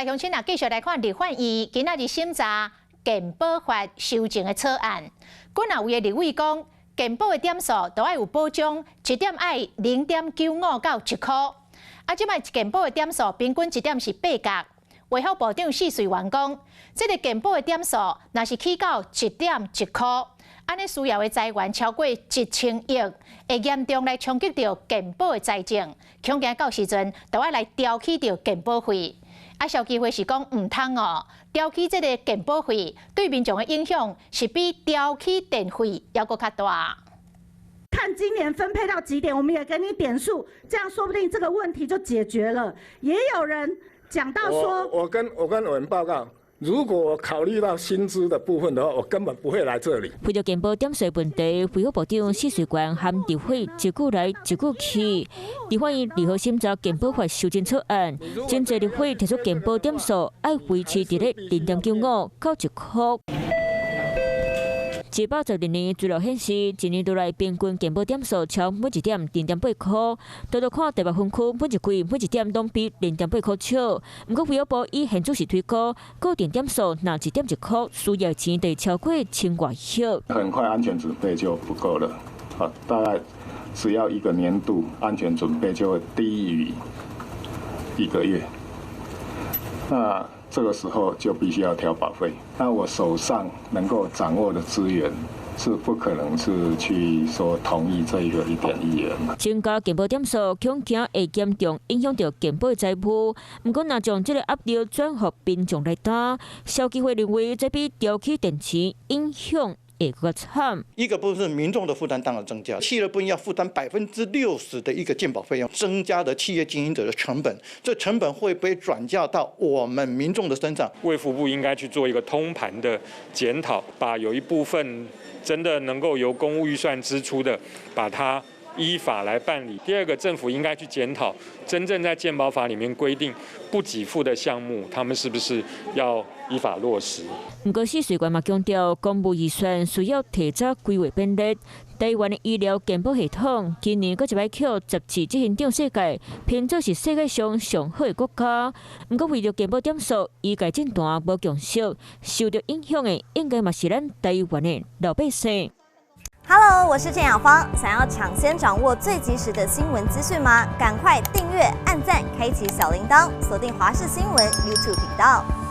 來鄉親啊，繼續來看立法院今仔日審查健保法修正的草案。幾若位的立委講，健保的點數都愛有保障，一點愛0.95到1箍。啊，這擺健保的點數平均一點是8角。衛福部長許瑞元講，這个健保的點數若是起到1點1箍，按呢需要的財源超過1000億，會嚴重來衝擊著健保的財政。恐驚到時陣，就愛來調起著健保費。啊，消基會是講毋通哦，調起這个健保費對民眾的影響是比調起電費猶閣較大。看今年分配到幾點，我們也給你點數，這樣說不定這個問題就解決了。也有人講到說，我跟委員報告，如果我考慮到薪資的部分的話，我根本不會來這裡。為著健保點數問題，衛福部長許瑞元和立委一句來一句去。立法院如何審查健保法修正草案？真濟立委提出健保點數愛維持佇咧0.95到1箍。112年資料顯示，一年落來平均健保點數超每一點0.8箍，拄拄看台北分區每一季每一點攏比0.8箍少。毋過衛福部以現主時推估，固定點數若1點1箍，需要錢得超過千外億。很快安全準備就不夠了，啊，大概只要一個年度安全準備就會低於一個月。那這個時候就必須要調保費。那我手上能夠掌握的資源是不可能是去說同意這一個1.1元。增加健保點數，恐驚會嚴重影響著健保的財務。毋過，若將這个壓力轉予民眾來擔，消基會認為這比調起電錢影響會閣較慘。一個部分是民眾的負擔當然增加，企業部分要負擔60%的一個健保費用，增加的企業經營者的成本，這成本會不會轉嫁到我們民眾的身上？衛福部應該去做一個通盤的檢討，把有一部分真的能夠由公務預算支出的，把它依法來辦理。第二個，政府應該去檢討，真正在健保法裡面規定不給付的項目，他們是不是要依法落實？毋過，許瑞元嘛強調，公務預算需要提早規劃編列。台灣的醫療健保系統今年閣一擺予雜誌執行長世界評做是世界上上好的國家。毋過，為著健保點數，醫界政壇無共識，受著影響的應該嘛是咱台灣的老百姓。 Hello，我是鄭雅芳。想要搶先掌握最及時的新聞資訊嗎？趕快訂閱、按讚、開啟小鈴鐺，鎖定華視新聞 YouTube 頻道。